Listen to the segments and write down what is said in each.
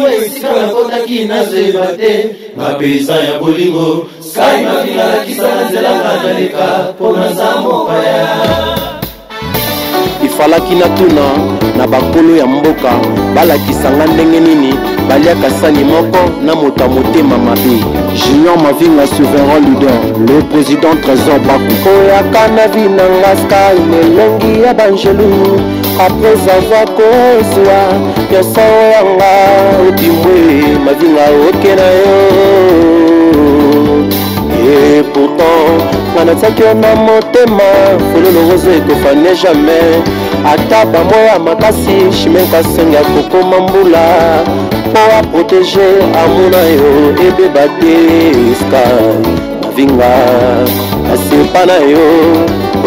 Bolingo esika nakotaki nazoyeba te nga paysan ya bolingo Sky Mavinga lakisa na nzela nga naleka mpo naza mopaya. Efalaki natuna na bakolo ya mboka balakisa nga ndenge nini baliaka sani moko na moto ya motema mabe. Junior Mavinga souverain leader, le président Trésor Baku. Koyaka na vie na nga Sky melongi ya banjelu après avoir kozwa nyonso yanga otimwe Mavinga oke na yo. Et pourtant nga natiaki yo na motema fololo rose ekofane jamais ata bamoya makasi chimene kasongi akokoma mbula mpo aprotege amona yo ebeba te. Sky Mavinga asepa na yo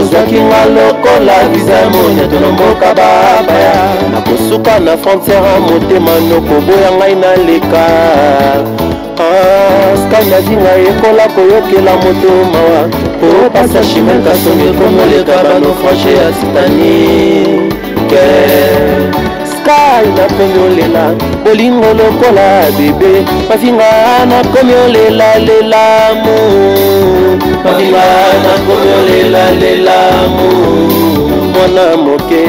ozwaki nga lokola visa monyato na mboka babaya nakosuka na frontière ya motema nokoboya ngai naleka. Ah, Sky Mavinga yekola koyokela moto mawa po pasa Chimene Kasongi ekomoleka banaufrage ya Titanic. Sky nakomi olela bolingo lokola bebe Mavinga nakomi olela lelamu Mavinga nakomi olela lelamu mwana moke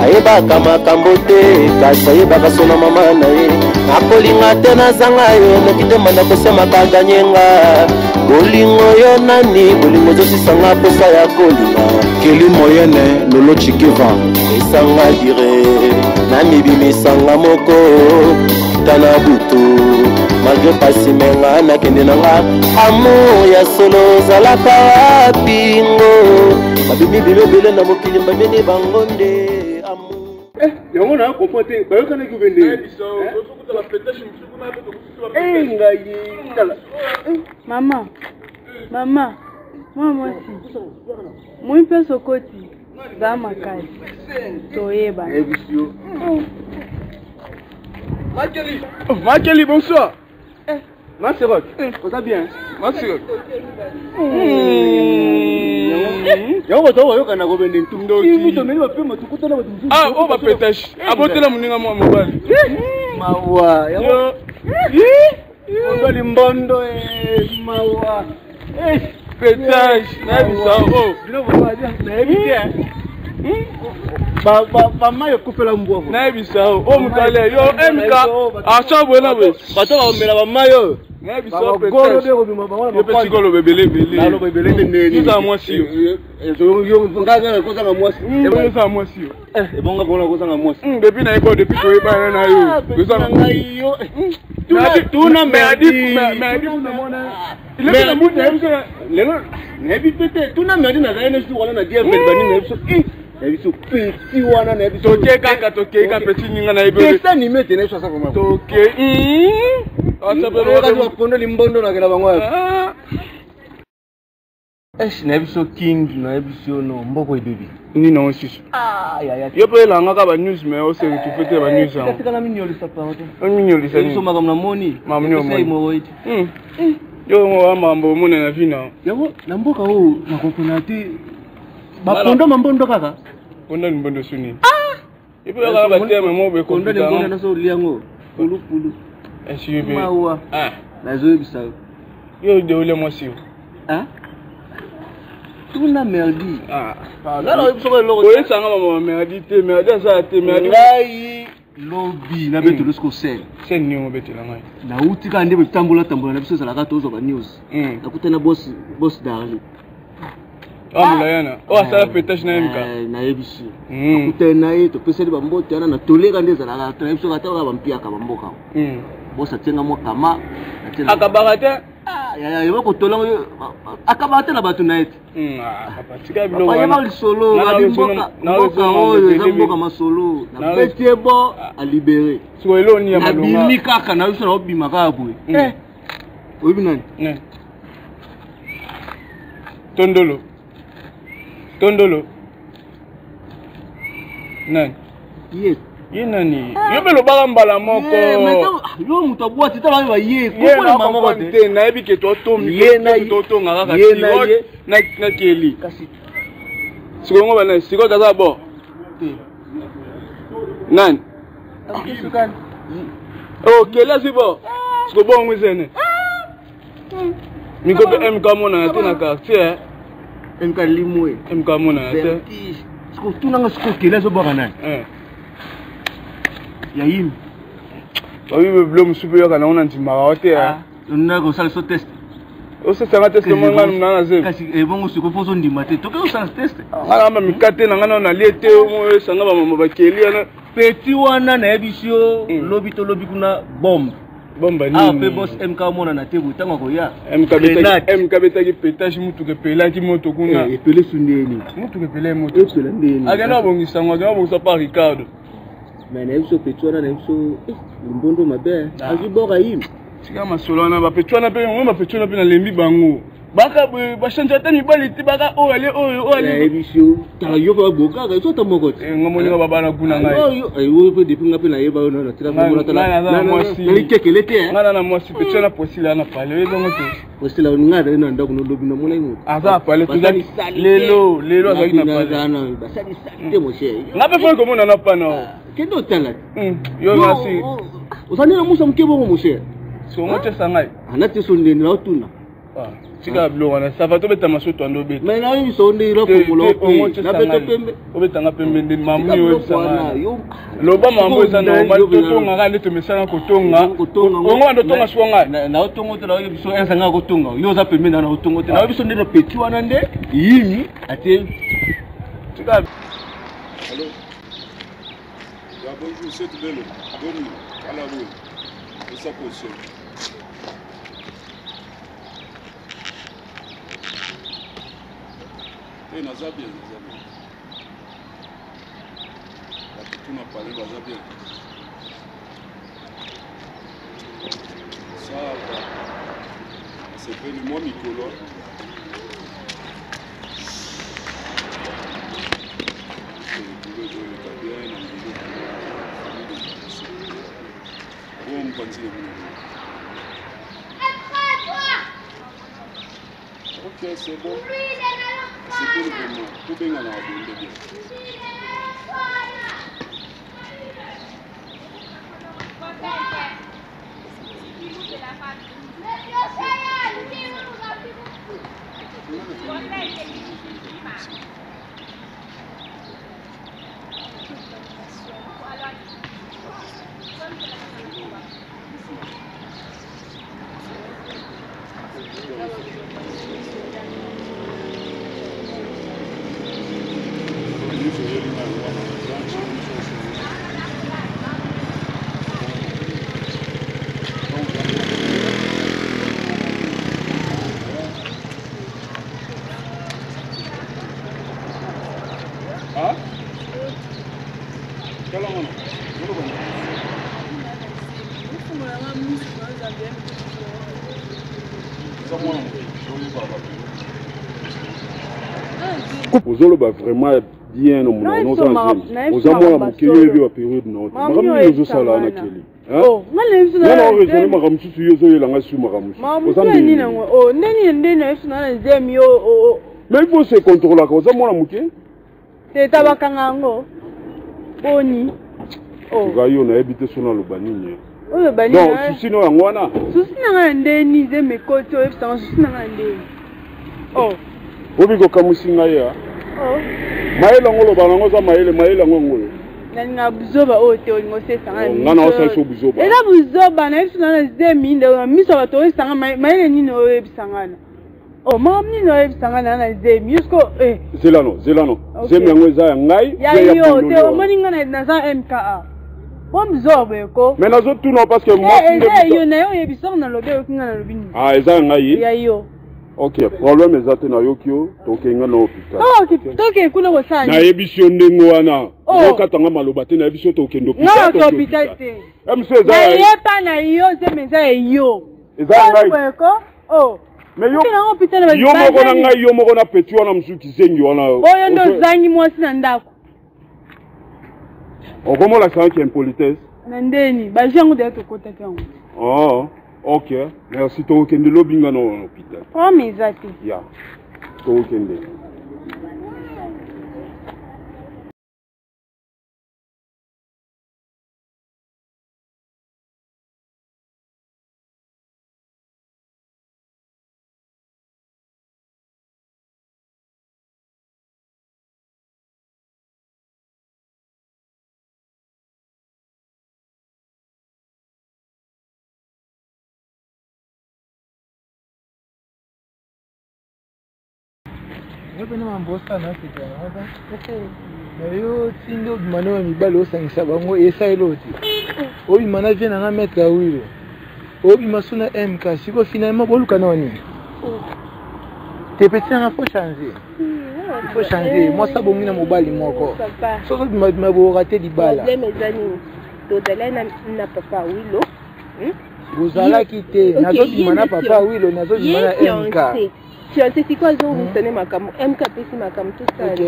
ayebaka makambo te kasi ayebaka sona mama na ye nakolinga te nazanga yo noki te mbanda kosemaka ganyenga bolingo yo nani bolingo ezosisanga posa ya kolinga Keli Moyene Lolo Chikeva esanga dire namibimisanga moko tana butu malgré pasi menga nakende nanga amour ya solo ozalaka wapi ngo babimi bimebele na mokili mbamini bango nde amour. Yango na comprendre te bayokanaki obende ngai tala. Mama, mama, mwana mwasi moi mpe sokoti za makasi toyeba. Makeli, Makeli, bonsoir. Maserok, oza bien? Maserok. Yango bato bayokana kobende ntundoki tomeli bapema tokutana bato mosusu. Ah, oyo bapetashi abotela moninga mwa mobali. Mawa yango mobali mbondo mawa petage nayebisa o nayebi te bamai ekufela mbwa nayebisa o o moto ale yo mk acha boye na boye bato bakomela bamai oyo nayebisa o petage yo mpe tika oloba ebele ebele naloba ebele nde ndeni ozala mwasi yo ngai kozanga mwasi ozala mwasi yo ebonga kona kozanga mwasi depuis na yeko depuis toyebana na yo ozala ngai yo tuna merdi merdi lelo nayebi pe te tuna merdi nazali na jour wana na diabel banini nayebi so nayebi so petit wana nayebi so toke kaka toke kaka petit ninga nayebi dessin animé te nayebi so aza vraiment toke bakondo limbondo nakela bango Esh nayebi so king nayebi so no mboko ebebi nini yango susu yo mpe oyelanga kaka banews mais ose retrouve te banews yango tika na minyolisa pardon ominyolisa nini makambo namoni makambo nini omoni yo ngo makambo omona na vie na yango na mboka oyo nakopona te bapondo mambondo kaka ponda limbondo su nini epe kaka baterme moko boye kondo limbondo naso olia yango pulupulu mawa nazoyebisa yo yo deole mwasi yo tuna merdi oyesanga mama merdi te merdi asala te merdi ngai lobi nabetela siko sel sel nini obetela ngai nauti kaka nde bitambola tambola na biso ezalaka tozwa ba news nakutana boss boss darli amulayana oyo asala petage na mk nayebisi nakutani na ye topesani bambote wana na toleka nde ezalaka tonayebi soki ata kaka bampiaka bamboka boss atienga mwa kama akabaka te yeba kotola akabaka te na bato na ye te bayeba lisolo babi mboka mboka oyo eza mboka masolo nabeti ye bo alibere nabimi kaka na biso naobima kaka boye oyebi nani tondolo tondolo nani ye ye nani yo mpe lobaka mbala moko yo moto abwati tala oyo baye moko te nayebi ke totonga kaka na keli sikoyo ngo bana sikoyo kaza bo nani? Oh, kele azwi bo siko bongo ezene miko mpe mk amonana te na quartier. MK limwe. MK amonana te. Siko tunanga siko kele azobwaka nani? Ya yimi. Babi bilo mosusu mpe yoka nango na ndimaka wa te. Nako kosala so test. Osesanga test mo nga na na zemi. Kasi ebongo siko mpo ozondima te, toke osala test. Nga na mikate na nga nano nalie te, esanga bamama bakeli wana. Petit wana nayebisi yo, lobi to lobi kuna bombe. Bomba Awa nini? mpe boss MK omonana te boye ntango akoya. MK betaki petage, mutuka epelaki moto kuna. Epele su ndeni? Mutuka epelaki moto. Epela ndeni? Akende abongisa yango, akende abongisa pa Ricardo. Mais nayebi so petit wana, nayebi so limbondo mabe azwi boka yimi. Tika masolo wana, bapeti wana mpe ngo, bapeti wana mpe nalembi bango, baka boye bachange ata mibali te, baka oyo ale oyo oyo ale. Nayebi so tala yo mpe babokaka so ata moko te. Nga moninga babana kuna ngai. Oyo mpe depuis nga mpe nayeba yo nano natila nalikekele te. Nga na na mwasi peti wana Posila na pale, oyebi yango te. Posila nga azali na ndako nolobi namonaki moto. Aza na pale, tozali lelo lelo, azalaki na pale. Basali sali te, mon cher. Nga mpe foi komona na pana. Kende otala. Yo nasi. Ozali na musa moke bongo, mon cher. Songo tesa ngai. Anati so ndeni naotuna. Tika biloko wana, sava tobeta masoto ando obeta. Mais nayebi so nde nafongola ope nabeto pembe. Obetanga pembe nde mamuni oyebisa ngai, loba mambo eza normal, totongaka nde tomesana kotonga. Ongo bando tonga siko ngai. Naotongo te, naoyebi so ezanga kotonga, yo oza pembe na naotongo te, nayebi so nde na petit wana nde yimi atie. Tika. Allô? Ya bonjour, c'est Bello. Boni, ala boye. Esa position. Te, naza bien, naza bien. Bato tuna pale baza bien. Ça va. Nasepeli mwa mikolo. Boulot ezoleka bien na ndenge bongo mopanzi na bino. Ok, c'est bon. Sepeli vraiment. Tobengana bonde bien. Nyonso oyeli ngai wana, nyonso. Ah? Tala mwana, oloba nini? Eza mwana moke, oyeba bato. Ozoloba vraiment bien na monoko, oza na zemi, oza mwana moke, yo oyebi bapériode na yo te. Makambo nini ozosala wana, keli? Nga na oraisonne makambo mosusu, yo ozoyelanga su makambo mosusu. Oza ndeni ndeni ndeni na biso na zemi yo. Mais il faut se contrôlaka, oza mwana moke. Te, tabakanga yango boni? Tuka yo, nayebi te so naloba nini. Oyo bani? Donc souci no yango wana? Souci na ngai na ndeni zemi ekoti, oyebisanga souci na ngai na ndeni? Obi kokamwisi ngai ya mayele yango, oloba nango oza mayele, mayele yango yango oyo. Nalinga buzoba oyo te, olinga osesanga. Nga na osala so buzoba? Eza buzoba na biso na zemi nde na miso ya bato oyebisanga mayele nini? Oyebisanga na o makambo nini? Oyebisanga na na zemi jusco. Zelano, zelano, zemi yango eza ya ngai? Ya yo te, omoni nga naza MKA po buzoba boye ko. Mais nazotuna parce que Eza yo na yo, oyebisanga nalobi, oyoki nga nalobi nini? Ah, eza ya ngai? Ya yo. Ok, problème eza te, nayoki yo, tokenge na hôpital. Toke kuna kosala? Nayebisi yo ndenge wana, okatanga maloba te, nayebisi yo tokende. Hôpital hôpital te. Miso eza Nayepa na yo, zemi eza ya yo. Eza ya ngai. Oh. Mais yo yo moko na ngai, yo moko na petit wana mosusu kizengi wana. Oyo nde ozangi mwasi na ndako. Okomolakisangaki impolitesse. Na ndeni bazwi yango deya, tokotaki yango. Oh, ok, merci, tokokende lobi nga na hôpital. Problème eza te. Ya, tokokende. Yo pene mambo osala na sepela nango te. Mais yo tindi obima na mibali osangisa bango esaleli oyo te. Obima na vie na nga maître Awilo. Obima so na MK siko finalement boluka na nini? Te petit nanga faut changer. Il faut changer. Mwasi abongi na mobali moko. Soki obima bima bokoka te libala. Problème eza nini? Tozalaki na papa Awilo. Bozalaki te, nazobima na papa Awilo, nazobima na MK. Fiancé sikoyo azongisa ne makambo MK apesi makambo tosala. Ok.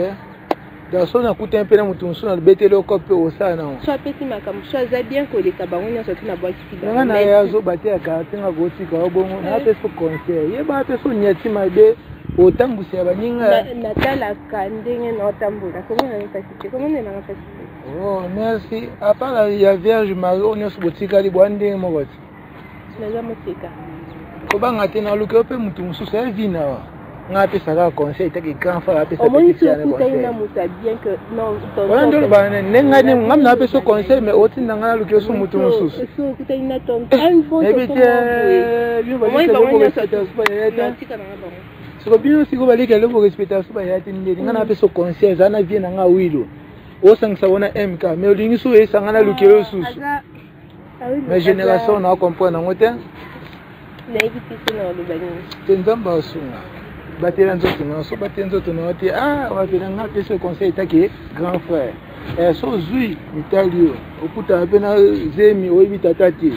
Donc soki nakutani mpe na moto mosusu nalobeteli yo kope osala nango. So apesi makambo so aza bien koleka bango nyonso tu nabwakisi bango. Nga na ye azoba te ya quartier nga kotika yo bongo na apesi yo conseil yeba apesi yo nyati mabe otambwisa ya baninga. Natalaka ndenge naotambola komona nga mpasi te komona nga mpasi te. Oh merci à part ya Vierge Marie oyo nyonso botikali bwa ndenge moko te. Naza moseka. Kobanga te naluki yo mpe moto mosusu ya vie na wa nga apesa kaka conseil etaki grand frère apesa omoni soki okutani na moto ya bien que non wana nde oloba nde ngai nde ngai na apesa conseil mais otinda ngai naluki yo so moto mosusu soki okutani na tonton un bon nayebi te bino siko bino siko baleki eloko respecta so baya te ndeni ngai na apesa conseil eza na vie na ngai wilo osangisa wana mk mais olingi so oyesa ngai naluki yo susu mais génération na comprendre yango te nayebi te so na oloba nini te nzambe asunga batela nzoto na yo so batela nzoto na yo te ah wapela nga apesi yo conseil etake grand frère eh, so ozwi mitali yo okutana mpe na zemi oyebi tata te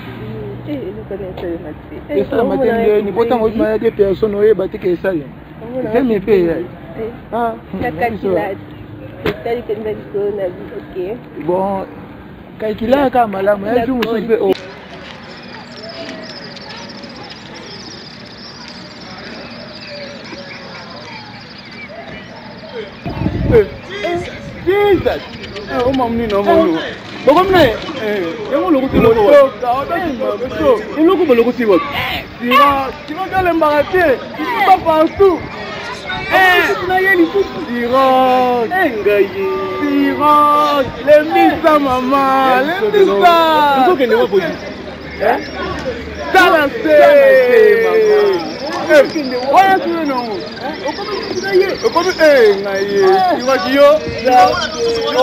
esalama te ndeni po ntango oyebima ya de personne oyeba te ke esalema zemi mpe eyai bon Calculaka kaka malamu ya jour mosusu mpe oh. Jesus! Eh, oma mnini oma mnini. Bokomi na ye. Yango lokuti eloko wapi? Eloko balokoti wapi? Sira, sira kalembaka te. Ba partout. Na ye lisusu. Sira, ngai. Sira, lembisa mama, lembisa. Ozokende wapi ozi? Tala se. Oya suyo nango. Okomi ngai ye. Siraki yo.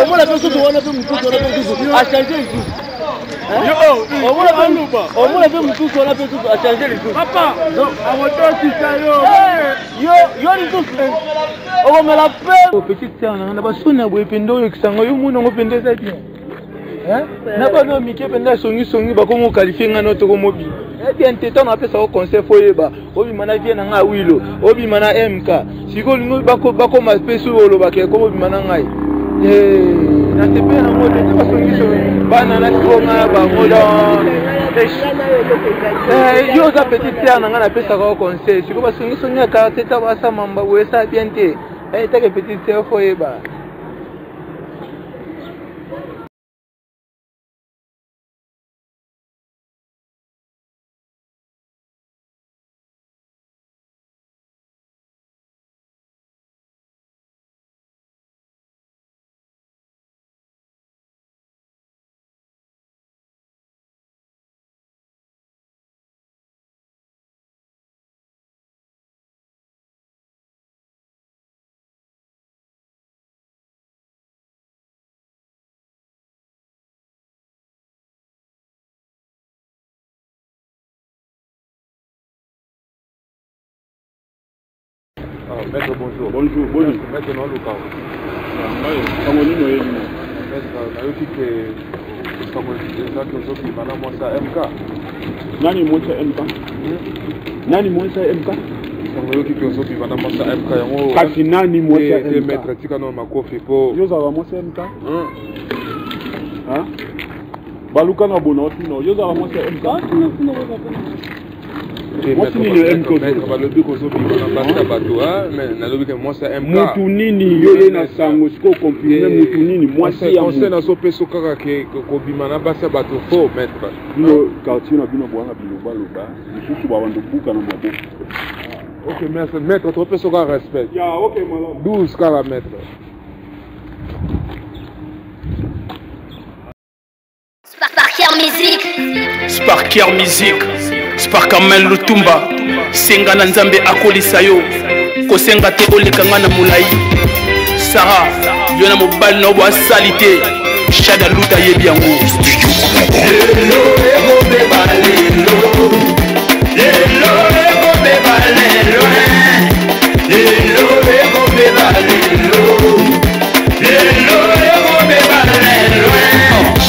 Omona mpe susu wana mpe mosusu wana mpe mosusu. Achange lisusu. Omona mpe mosusu wana mpe mosusu achange lisusu. Papa, akotosisa yo. Yo, yo lisusu. Okomela mpe. Petite sœur na nga na basoni ya boye mpenza oyokisa nga yo mona yango mpenza eza bien. Na bana oyo mike mpenza ya songisongi bakomi kokalifie ngai no tokomobima bien te ntango napesa yo conseil fo oyeba obima na vie na ngai wilo obima na mk sikoyo olingi bakoma mpe soki olobaka ekoma obima na ngai nasepeli nango te te basongisongi bana na sikoyo ngai na bango donc yo oza petite sœur na ngai napesaka yo conseil sikoyo basongisongi ya quartier ta basamamba boye esala bien te etake petite sœur fo oyeba. Ah, maître, bonjour. Bonjour, bonjour. Maître, non, Luka. Sango nini oyebi na? Maître, nayoki ke sango ezaki ozobima na mwasi ya MK. Nani mwasi ya MK? Nani mwasi ya MK? Sango oyoki ke ozobima na mwasi ya MK yango. Kasi nani mwasi ya MK? Maître, tika no makofi po. Yo ozalaka mwasi ya MK? Hein? Baluka na bona otuna yo ozalaka mwasi ya MK? Mwasi nini ya MK? Balobi kozobima na basi ya bato, mais nalobi ke mwasi ya MK. Mutu nini yo ye na sango sikoyo confirme mutu nini mwasi ya conseil nazopesa kaka ke kobima na basi ya bato faux maître. Bino quartier na bino bwanga biloba loba lisusu babando buka na maboko. Ok merci maître, topesa kaka respect. Ya ok malamu. 12 kaka maître. Sparker Music. Sparker Music. Sparkamel Lutumba. Senga na Nzambe akolisa yo. Kosenga te oleka nga na molai. Sara, yo na mobali na yo boasali te. Shada Luta ayebi yango. Lelo ekobeba lelo, lelo ekobeba lelo, lelo ekobeba lelo, lelo ekobeba lelo.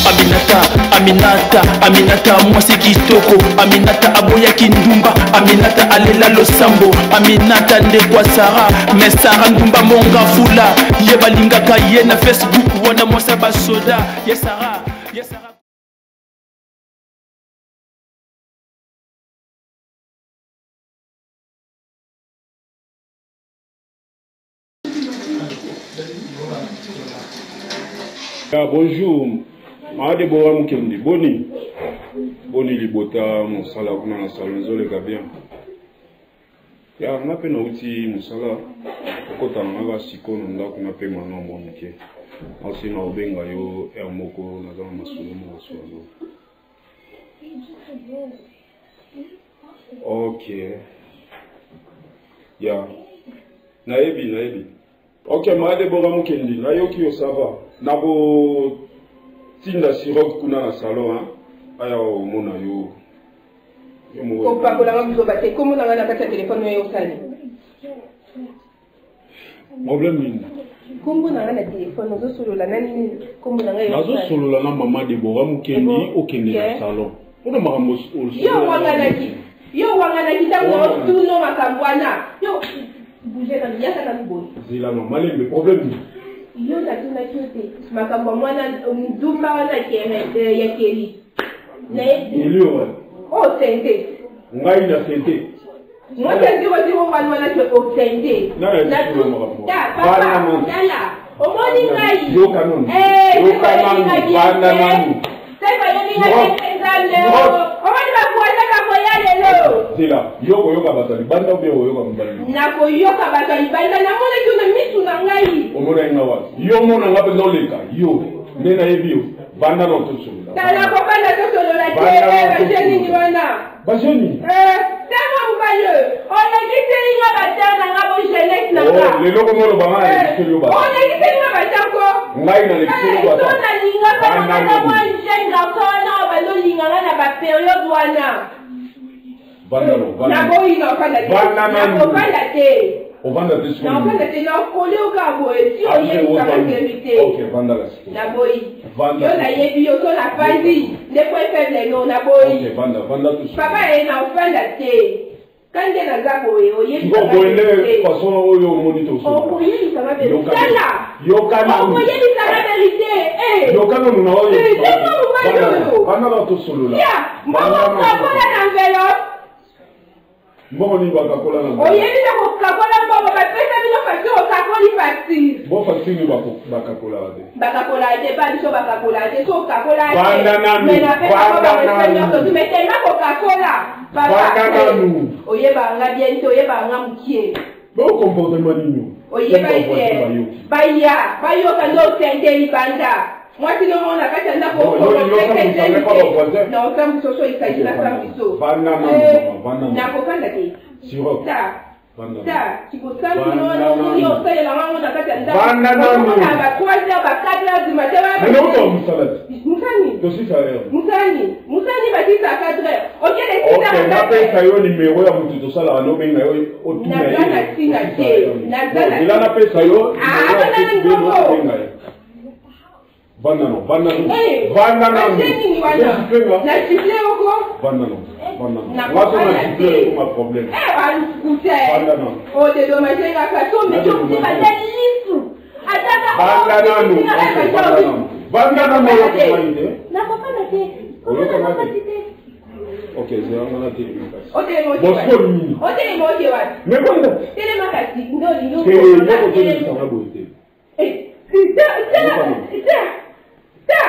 Aminata, Aminata, Aminata, mwasi kitoko. Aminata aboyaki ndumba. Aminata alela losambo. Aminata ndeko ya Sara. Mais Sara ndumba monga fula. Ye balingaka ye na Facebook wana mwasi ya basoda. Ye Sara, ye Sara. Ah, bonjour maa Debora Mukendi, boni boni libota, mosala kuna na salon ezoleka bien? Ya nga mpe nauti mosala, okota na nga sikoyo na ndako, napema na mwa moke, asi na obenga yo heure moko, naza na masolo moko solo. Ok, ya nayebi, nayebi. Ok, maa Debora Mukendi, nayoki yo, ça va. Nakotinda Sirok kuna na salon, hein? Aya omona yo. Yo moko. Kopakolanga buzoba te. Kombo na ngai na kati ya telefone oyo osali. Problème nini? Kombo na ngai na telefone, ozosolola na nini? Kombo na ngai. Nazosolola na mama Debora Mukendi, okende na salon mpona makambo. Yo wanganaki, yo wanganaki ntango otuno makambo wana. Yo bouge nanu, yaka nanu boye. Zela no malembe, problème nini? Yo natunaki yo te makambo ya mwana ndumba wana kere ya Keli. Nayebi. Eli oyo? O sente. Ngai na sente? Mwasi ya 00 wana wana ke osende. Nani ayebisi yo makambo? Ta papa, tala, omoni ngai. Yoka nanu. Yoka nanu, vanda nanu. Omoni bakuaza bakoya lelo. Zela, yo koyoka bato ya libanda obe oyoka mobali? Nakoyoka bato ya libanda, namonaki yo na misu na ngai. Omonaki nga wapi? Yo mona nga mpenza oleka yo nde nayebi yo. Vanda na tosolola. Tala, kofanda tosolola te. Baje nini wana? Baje nini? Ntango mobali oyo olekiseli nga bata na nga bo jeunesse na nga. Lelo komo oloba nga nalekiseli yo bata? Olekiseli nga bata ko. Ngai nalekiseli yo bata? So nalinga mpe mwa jeune garçon wana oyo bazolinga nga na baperiode wana. Vanda no, vanda. Naboyi, na ofanda te. Vanda nanu. Nakofanda te. Ovanda te sikoyo? Nakofanda te, nakoli oka boye ti oyebisaka verité. Ok, vanda la sikoyo. Naboyi. Vanda. Yo nayebi yo, so nafandi nde point faible no, naboyi. Ok, vanda, vanda tout. Papa ye, naofanda te. Ka nde naza boye, oyebisaka. Boye nde façon oyo omoni tosolola. Okoyebisaka verité. Tala. Yoka nanu. Okoyebisaka verité. Yoka nanu na oyo. Ntango mobali oyo. Vanda na tosolola. Ya mbongo kakola na enveloppe. Mbongo nini bakakola na enveloppe? Oyebi na kokakola mbongo, bapesa bino facture, okakoli facture. Bo facture nini bakakolaka te? Bakakola te, pa biso bakakola te, so okakola te. Vanda nanu. Mais napesa Vanda nanu. nyonso, mais tellement kokakola. Papa, Vanda nanu. oyebaka nga bien te, oyebaka nga mokie. Bo comportement nini? Oyeba ete baya bayoka nde osente libanda, mwasi nomo na kati ya ndako. Na osambuso so esali nasambiso. Vanda nanu, mama, vanda nanu. Nakofanda te. Sirop. Ta. Vanda. Ta kikosambi noni osalela ngango na kati ya ndako. Vanda nanu. Ba 3 heures, ba 4 heures du matin. Mais nauta mosala te. Musani. Tosisa heure. Musani, musani, batisa 4 heures, okende 6 Ok, heures. napesa yo nimero ya motu tosalaka, nobenga yo, otuna ye. Naza na ntina te. Naza na- Zela, napesa yo Ah, nimero ya vanda PSB, nanu. obenga ye. Vanda no, vanda no. Eh, Vanda nanu. baje nini wana? Osipenga. Na siffle oko. Vanda no, vanda no. Nakofanda Waso na siffle te. ekoma problème. Eh, balukute. Vanda nanu. Odedommage nga façon, mais Nadedommage. ata lisu ataka. Vanda nanu. Ok, vanda nanu. Vanda nanu, oyoka ngai te. Nakofanda te. Oyoka ngai te. Nakofanda te. Ok, zela nga na telemi kasi. Otelema oke Bon, wapi? sikoyo nini? Otelema oke wapi? Mais vanda. Telema kasi, nde olingi. Te, yo kotelemisa nga boye te. Ta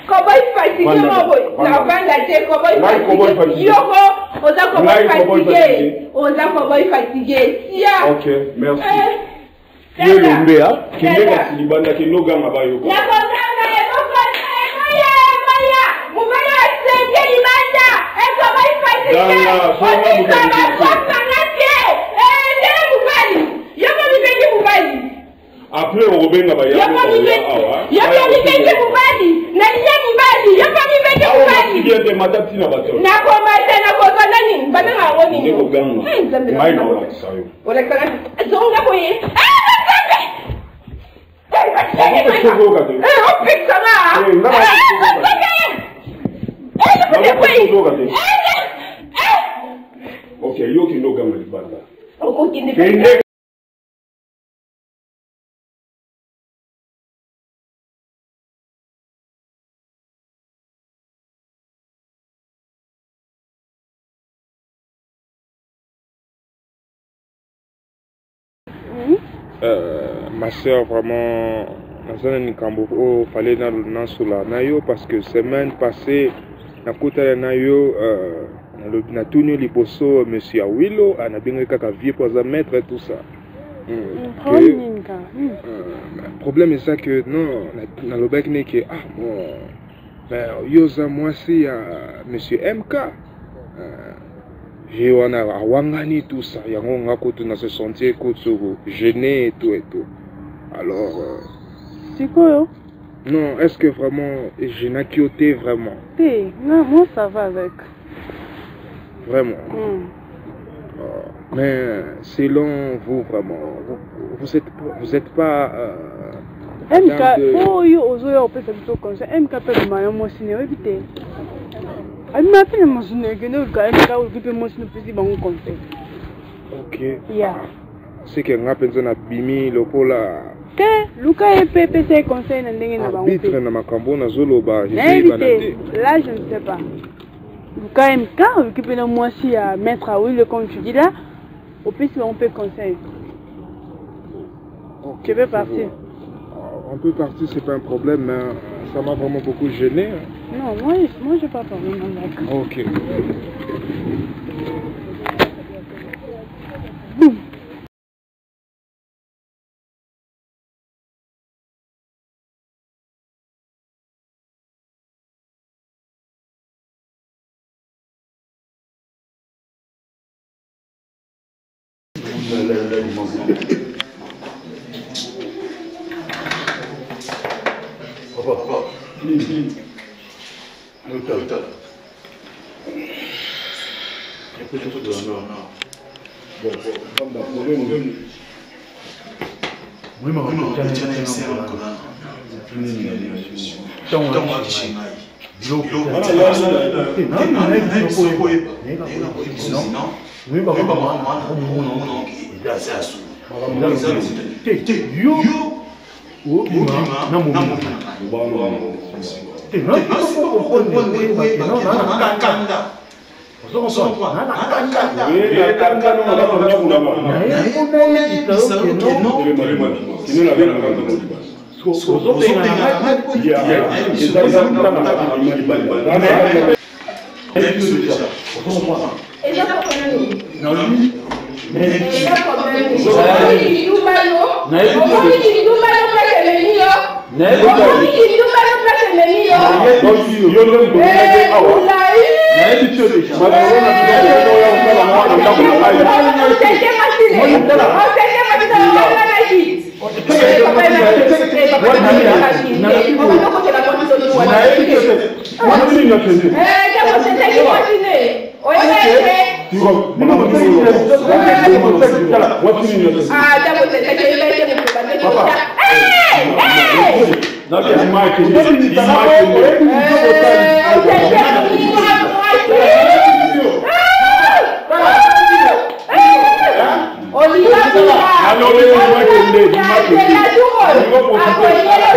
koboy fatigue Vanda, mo boye. vanda. Navanda te, koboy. Ngai koboy fatigue fatigue. yoko oza koboy. Ngai koboy fatigue fatigue. Oza koboy fatigue tia. Ok, merci. Eh, Yo tala. elombe a kende Tala. kasi libanda, kende oganga bayoka. Nakoganga ekokota ekoya ekoya mobali asenge libanda ekoboy fatigue. Ganga, songa moto otika ya liboso. bakwapanga te ndenge mobali. Après okobenga ba Yo yabo mpe bakoya awa. Yo mpe mibenge mobali. Nalia mibali. Yo mpe mibenge Awa mobali. bien te mata ntina bato. Nakomata nakozwa nani? Babenga yango nini? Nde koganga. Eh, Nzambe Ngai na- nakolakisa yo. Olakisa ngai. Zonga boye. Ah, Nzambe! Eh, Nakoki koyoka te. Eh, opekisa nga. Eh, nga na- Ah, Nzambe! Eh, Nakoki nakoki koyoka te. Eh, eh. Ok, yo kende oganga libanda. Okokende Kende. Ma soeur, vraiment, naza na likambo oyo fallait nasola na yo parce que semaine passée nakutana na yo, nalobi natuni yo liboso monsieur Awilo, nabengaki kaka vieux mpo aza maître, tout ça. Problème nini kaka? Problème eza que non, nalobaki neke ah bon, mais yo oza mwasi ya monsieur MK, ye wana awangani, tout ça. Yango nga kutu na se sentir kutu gêné et tout et tout. Alors Sikoyo? Non, est ce que vraiment egênaki yo te vraiment? Te, nga moi ça va avec. Vraiment? Mais selon vous, vraiment, vous êtes pas MK dame de- oyo ozoya kopesa biso conseil, MK mpe abima yo mwasi ne oyebi te, abima mpe na mwasi ne. Ekende oluka MK, oluki mpe mwasi ne, opesi bango conseil. Ok. Ya. C'est que nga mpenza nabimi lokola Te, luka ye mpe, pesa ye conseil na ndenge na bango. Arbitre Mpe na makambo oyo nazoloba. Nayebi ezoyebana te, là je ne sais pas. Luka MK, oluki mpe na mwasi ya maître Awilo, comme tu dis là, opesi bango mpe conseil. Ok, Tu peux partir. On peut partir, c'est pas un problème, mais ça m'a vraiment beaucoup gêné, hein. Non, moi, moi je pas problème avec. Ok. Boum. Papa, Nota. Bon, problème. Yo obima na momina te, Eza problème nini? Eza problème nini? Omoni kindumba yo, omoni kindumba yo, place ememi yo, omoni kindumba yo, place ememi yo. Yo nde moto okendaki awa. Olai. Nayebi tio déjà masolo na biso oya kosala na ndako na ngai. Oseke masile, oseke masile, olanaki. Mwasi nini akende? Mwasi nini akende? Ima akende, ima akende. Nalobi ima akende, ima akende. Olingo profite,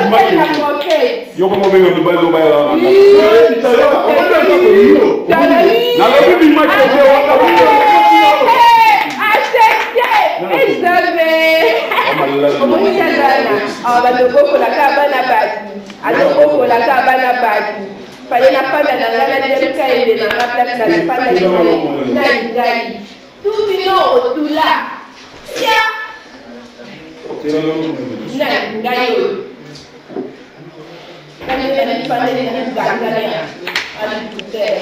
ima akende. Yo koma obenga mibali oyo bayaka. Nalobi bima akende waka. Bazobokolaka bana bato, azobokolaka bana bato. Fale nafanda na ngai na demka ende na nga place na nafanda na ngai tubino otula tia na ngai oyo ngai na nifandeli na ngangania alitutere.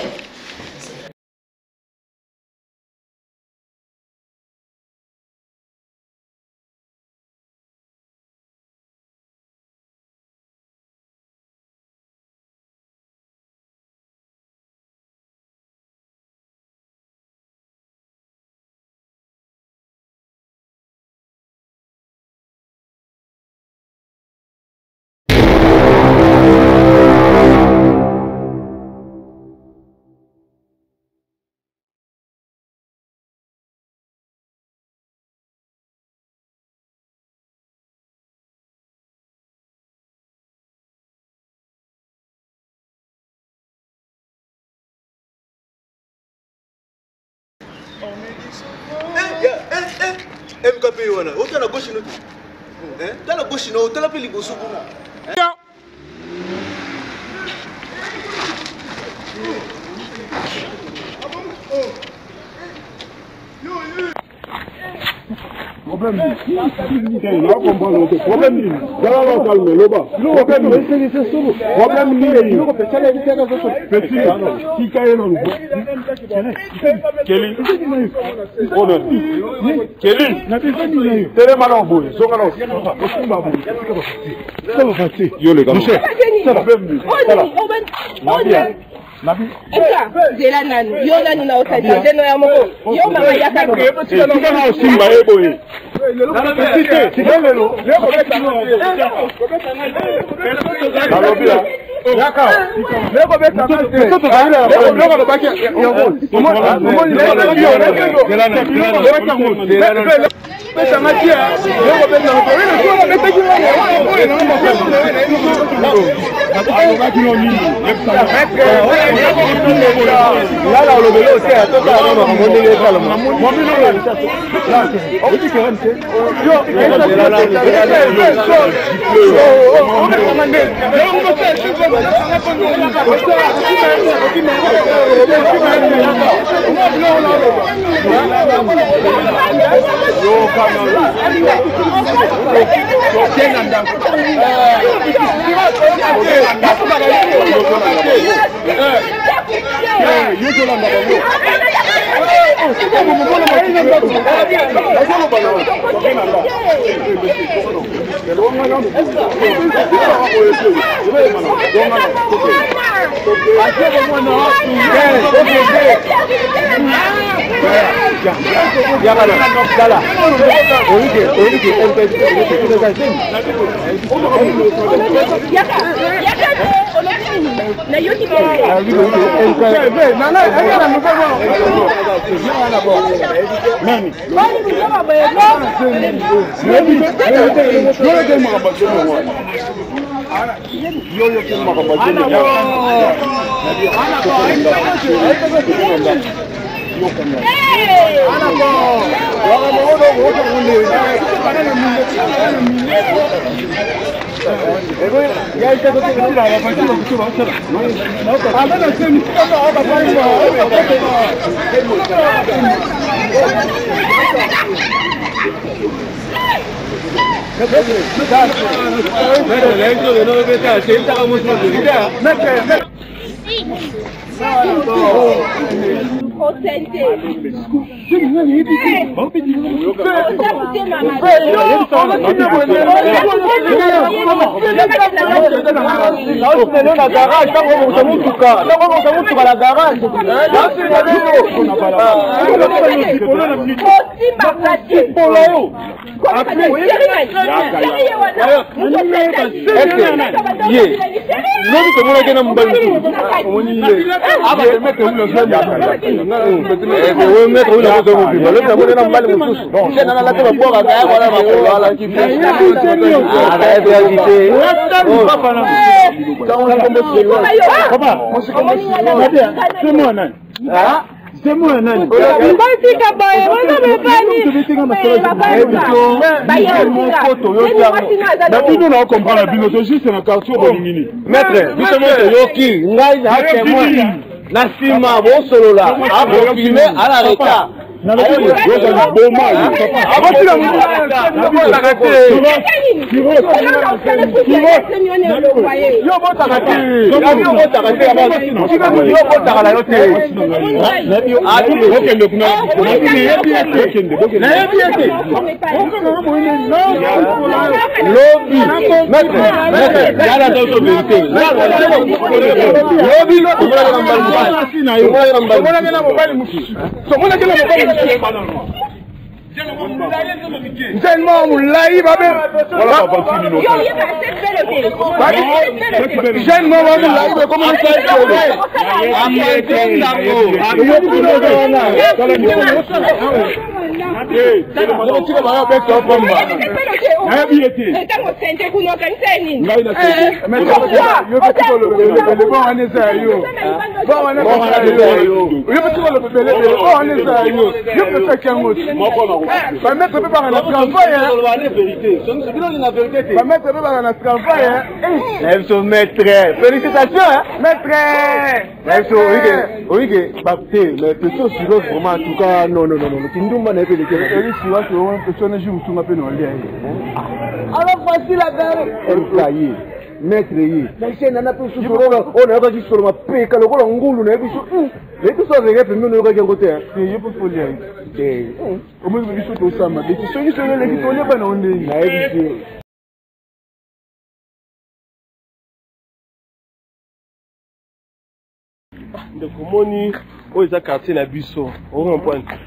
MKP wana otala gauche no te tala gauche no otala mpe liboso kuna. Problème nini? Na comprendre te. Problème nini? Zala na calme, loba. Problème nini? Problème nini? Petit, tika ye nanu. Kelly. Ona. Kelly. Telema na boye, zonga na. Osimba boye. Yo le gars. Problème nini? Sala. Nabi. Zela nanu, yo nanu na osalisa nde noya moko. Yo mama yaka. Tika na osimba ye boye. Nalobi yaka. Bino na comprendre bino to juste na quartier bolingi nini maître biso mo toyoki ngai na témoin na nsima bosolola akonfirme ala retard. Nzema mulayi babe. Jeune mama mulayi be comment ça Tika baya beta pamba. Nayebi ye te. Ntango sente kuna okanisa ye nini? Ngai na sente. Yo pe tika oloba ebele bon wana eza ya yo. Bon wana eza ya yo. Yo pe tika oloba ebele ebele bon wana eza ya yo. Yo pe saki yango. Ba maître pe baka na travail. Ba maître pe baka na travail. Na biso maître. Félicitations maître. Na biso oyike oyike ba te mais question suivante vraiment en tout cas non non non non kindumba na epeleke. Eli suivante oyo question na jour tunga pe na olia ye. Alors facile à garer. MK ye maître ye. Na chaîne na pe susu oyo nayokaki solo mapeka lokola ngulu nayebi so nayebi so azalaki pembeni oyokaki yango te. Te ye pe folia ye. Te. Omoni biso tosala mabe te soki soki eleki tolia bana o ndenge. Nayebi te. Ndeko omoni oyo eza quartier na biso, o comprendre?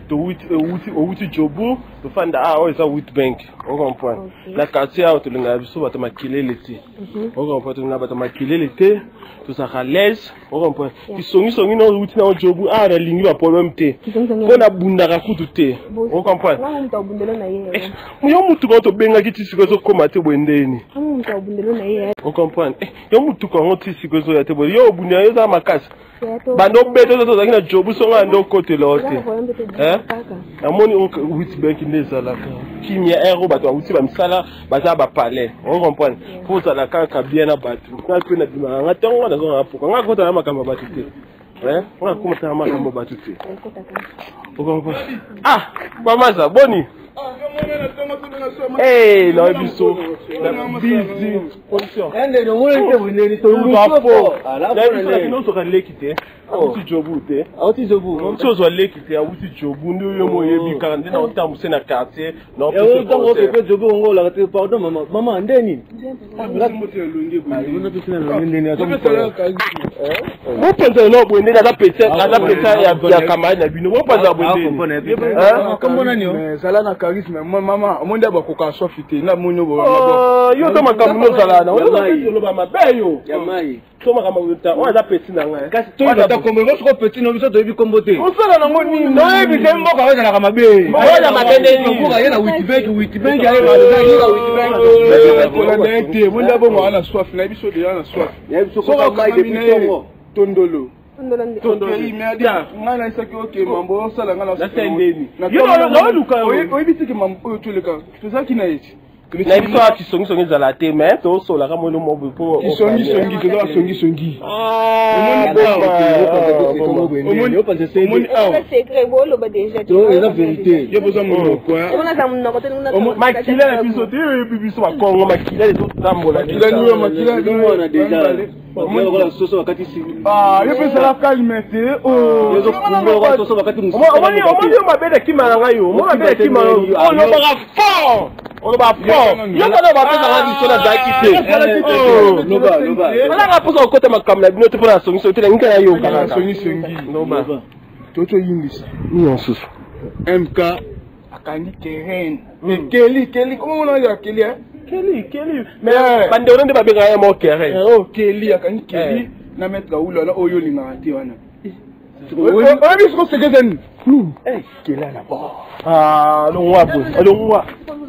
Owuti Joburg, tofanda awa, oyo eza Witbank, o comprendre? Na quartier awa tolingaka biso bato makelele te, o comprendre? Tolingaka bato makelele te, tozalaka l'aise, o comprendre? Kisongisongi na owuti na Joburg awa, nalingi ba problème te, mpo nabundaka kutu te, o comprendre? Yo mutuka oyo tobengaki ti sikoyo ezokoma te boye ndeni, o comprendre? Yo mutuka yango ti sikoyo ezoya te boye, yo obundela yo eza makasi banda obeta ozo tozalaki na jobu songo ya nde okotela yo te. Namoni Witbank nde ezalaka kimia aire oyo bato bawuti bamisala baza bapalais, o comprendre? Mpo ozala kaka bien na bato. Nga mpe nabimaka nga ntongo nazongaka poka, nga akotala makambo ya bato te, nga akomataka makambo ya bato te. Ah bamaza boni na biso na bizi position leki te, awuti Jobu te, awuti Jobu ti ozwa leki te, awuti Jobu nde oyo mo oyebi kaka nde na otambuse na quartier. Ntango okepe Jobu ongo olaka te. Pardon mama, mama nde nini? Bopanza no boye ndenge aza pesa, aza pesa ya camarade na bino, bopanza boye. Ndenge zala na charisme mama, omoni nde bakoka sofi te na moni. Yo to makambo nozala na oloba mabe yo to makambo oyo aza peti na ngai. Kasi toyebata kombo ngo soko peti na biso, toyebi kombo te. Osala nango nini? Toyebisa mboka oyo ezalaka mabe. Oyo mabe ndeni? Ye na Witbank, Witbank aye na Witbank. Kolanda ye te, mondi abongo aza na soif na biso deja na soif. Soki okangami na ye tondolo tokei me ngai nayesaki oke mambo osala ngai. Oyebi teke mambo oyo toleka tozalaki na ye ti na biso awa kisongisongi ezala te, mais tosolaka mwelo mo po kisongisongi toza basongisongi. Eza vérité. Ye boza monoko. Makila na biso te, oyebi biso bakongo, makila ezotambola. Makila deja soso bakati. Yo mpe ezala calme te. Omoni yo mabe na kima na ngai, yo omoni mabe na kima, olobaka fort, oloba fort. Yo kana bapesaka biso nazalaki te, olanga mposa kokota makambo na bino te mpo na songisongi te, nalingi kaka nayoka kaka songisongi. Totoyingisa nini mosusu? MK akangi terrain ekeli keli komona ya keli. Keli keli, mais bandeko nde babengaka ye mo keren. Keli akangi keli na maître Awulo wana oyo olingaka te wana. Oyebi siko seke eza nini? Kela na bord. Longwa boye, longwa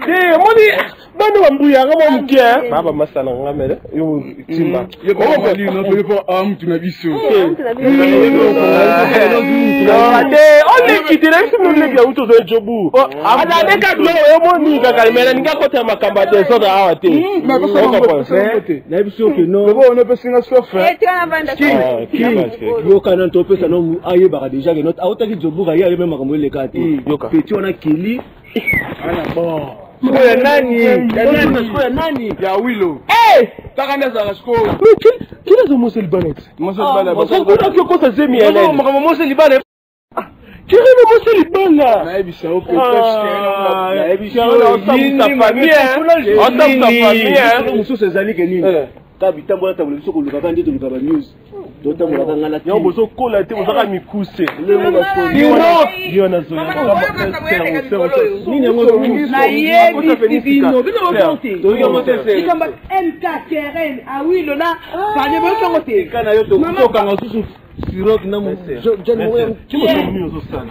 te. Omoni bana bambuyaka mwa moke baa bamasala nga mele yo timba. Mutu na biso te oleki te na biso noleki yauti ozwa ejobu azaleka biloko omoni kaka me nalingi akota makambo ya desordre awa te. Na biso ke nopesinga sof. Yoka nano, topesa no ayebaka déjà ke autaki Jobuka, ye ayebi makambo eleka te. Peti wana keli sikoyo ya nani? Sikoyo ya nani? Ya Wilo taka nde azalaka sikoyo. Kili aza Mose Libala ti okosa zemi ya nani? Makambo Mose Libala. Kirene Mose Libala. Nayebisa yo. Mosusu ezali ke nini? Ka bitambola tambola biso kolukaka nde toluka ba news, totambolaka nga na yango bozokola te, bozaka mikuse. Nini yango? Nayebisi bino, bino bokote likambo MK terrain awilo na fane, boyokango te. Kana yo tokanga susu sirok na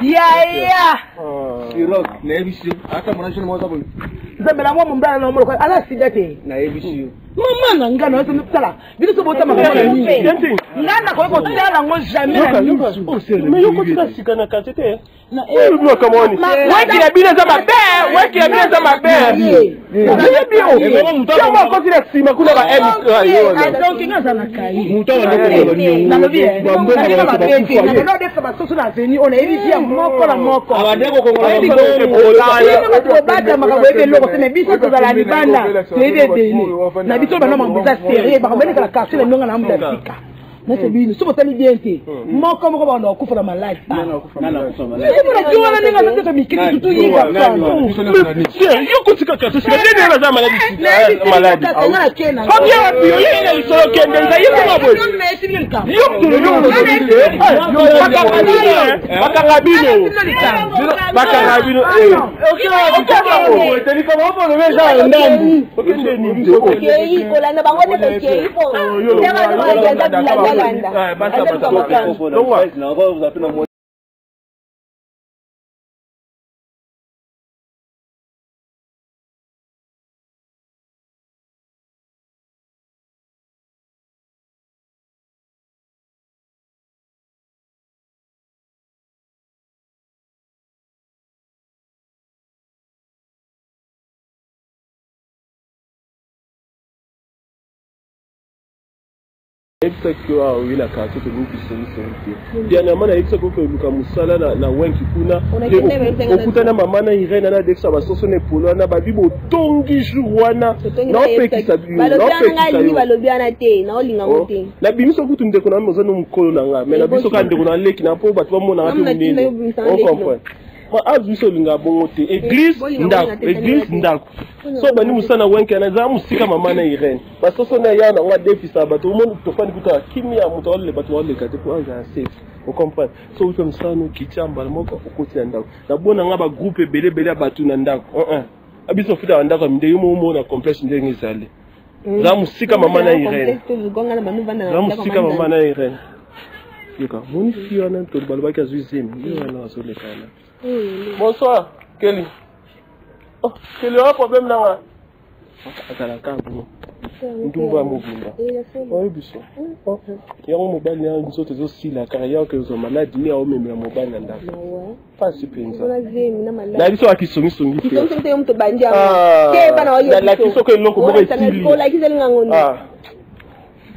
yaya. Siroc nayebisi yo ata mona jeune moko aza boye. Nzambe na mwa mombala na moloko ala sida te. Nayebisi yo. Mama na nga na yo tala bino so bota makambo na nini nga nakoki kotala yango jamais na misu. Mais yo kotika sika na quartier te. Weki na bino eza mabe, weki na bino eza mabe. Oyebi yo. Tiama akoti na nsima kuna ba M. Donc nga aza na kai. Nalobi nalobi odefisa basoso na avenue oyo nayebi via moko na moko. Obatamaka boyebi eloko te mais biso tozala libanda toyebi ebele na biso bana makambo eza serie makambo elekala quartier na ndonga na moto ya sika. Nase bino soki otali bien te moko moko banda kokufa na maladi mona wana ndenge azoteka mikili tutu ye yo kotika kaso sika ndenge aza maladi maladi na lisolo kende nza ye koma boye yo bakanga bino bakanga bino kolanda bango te tokei po Nayebisaki yo awa oye na quartier tolingi kisongisongi te. Dernièrement nayebisaki yo koluka mosala na wenki kuna okutana mama na Irène na adefisa basoso na epolo wana babi botongi jour wana naopekisa bino balobi wana te naolinga ngo te. Nabimisa kutu ndeko na oza no mokolo na nga mais na biso kaka ndeko na leki na mpo bato bamonaka te monene ocomprendre. Awa biso olingaka bongo te église ndako église ndako so obandi mosala na wenki wana eza mosika mama na Irène basoso na ya nango adefisa bato omoni tofandi kuta kimia moto aoleka bato baoleka te mpo azala safe ocomprendre. So outa mosala no okiti ya mbala moko okoti na ndako nabona nga bagroupe ebele ebele ya bato na ndako abiso ofutaka ndako ya mindenge yo moko na complexe ndenge ezali za mosika mama na Irène za mosika mama na Irène yoka moni fi wana balobaki azwi zemi ye wana azoleka wana. Bonsoir Kelly. Oh Kelly oya problème nanga azalaka bongo ndumba ya mobimba oyebi biso yango mobali ya nzoto ezosila kaka yaka ezwa maladi mi aomemela mobali na ndako pasi mpenza na biso akisongisongi te nalakisi soko eloko moko esili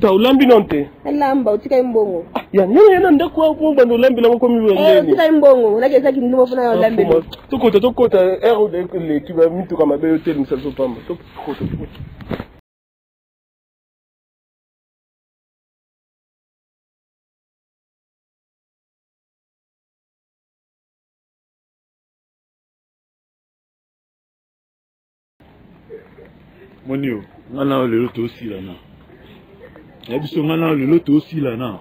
ta olambi non te nalamba otikali mbongo ya nene na ndako po bando olambela ngo komi ndeni otikali mbongo nakesaki ndumba mpona ya olambela tokota tokota ere eleki bamituka mabe yo telemisa biso pamba tokota tokota moni yo nga na lelo tosilana na biso nga na lelo tosilana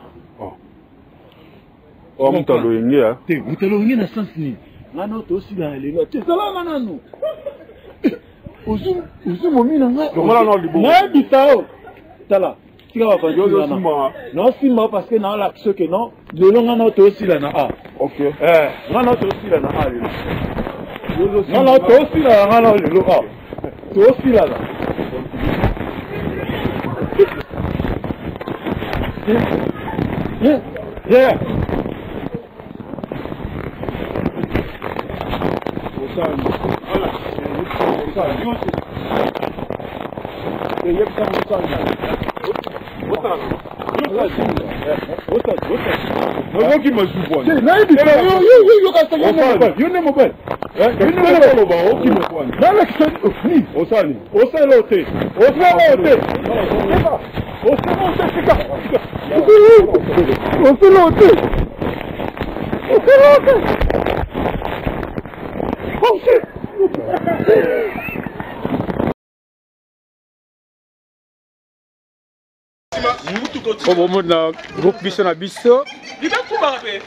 oh moto aloyenge te moto aloyenge na sens nini nga na tosilana lelo te zala nga nanu ozwi momi na ngai nayebisa yo tala tika bafanzi naosimba parce que naolakisa ke non lelo nga nao tosilana a nga nao tosilana a lelo nga nao tosilana nga nao lelo a tosilana yeah. Yo nde mobali nalakisa osali osala o te osala o te osala o te tika osala o te osala o te. Bon, groupe biso na biso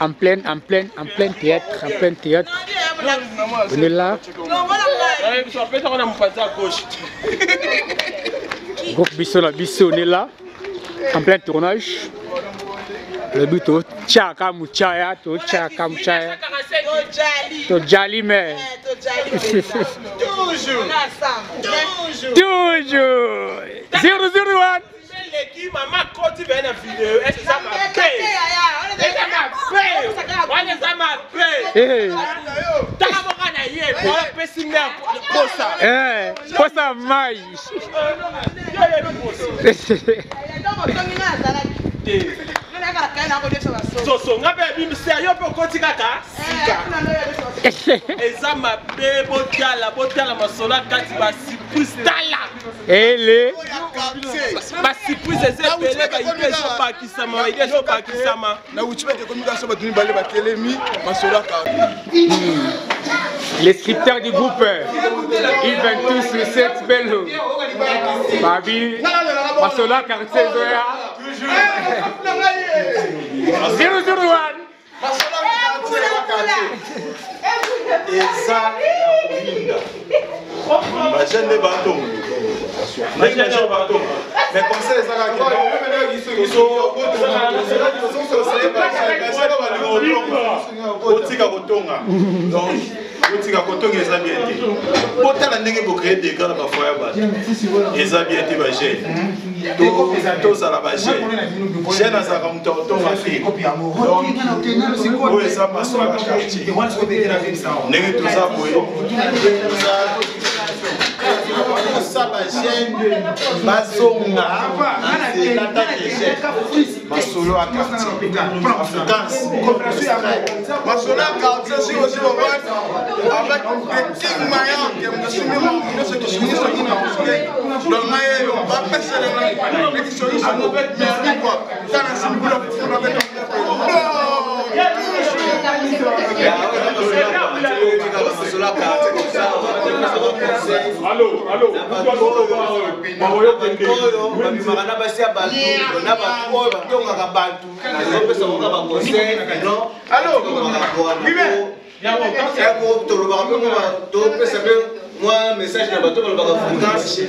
en plein en plein en plein théâtre, en plein théâtre. On est là. Groupe biso na biso, on est là en plein tournage. Le but au tchaka muchaya, au tchaka muchaya. Tojali mais. Toujours. Toujours. Toujours. 001. Leki mama koti bene na video eza mabe. Eza mabe. Wana eza mabe. Tala moka na ye, wana pesi mère posa. Eh, posa mai. Soso nga mpe abimisa yo mpe okoti kaka sika. Eza mabe botala botala masolo ya kati ba surprise tala. Ele. Ba surprise eza ebele ba idée ezobakisama ba idée ezobakisama. Na Wichibet ekomi kaka bato mibale batelemi masolo ya Les scripteurs du groupe, ils viennent tous sur cette belle Babi, Masola quartier Zoya. 001. Eza ya koyinda bajeune nde batonga ndenge bajeune batonga mais conseil eza kaka botika kotonga donc botika kotonga eza bien te botala ndenge bocree dégâts na bafoyer ya bato eza bien te bajeune tozala bajeune jeune azalaka moto ya kotonga te donc oyo eza masolo ya quartier ndenge toza boye toza bajeune bazonga nzela take jeune masolo ya quartier afrikaans masolo ya quartier 001 avec le king mayanke moto nyonso kisongisongi na mosuki donc ngai yeyo bapesela ngai na kisongisongi merci quoi tala simbula fufuna beta Oyo babimaka na basi ya bato na bato oyo batongaka bato nazopesa koka baconseil non tolobaka mpe topesa mpe mwa message na bato balobaka fréquence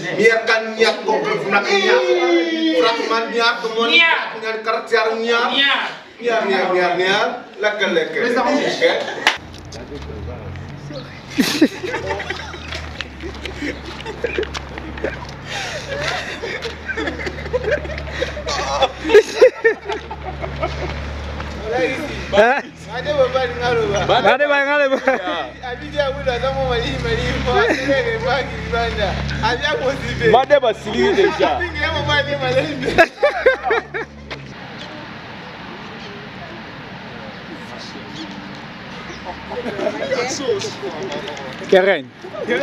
Bade bangale. Bade basiliki déjà. Keren. Bien.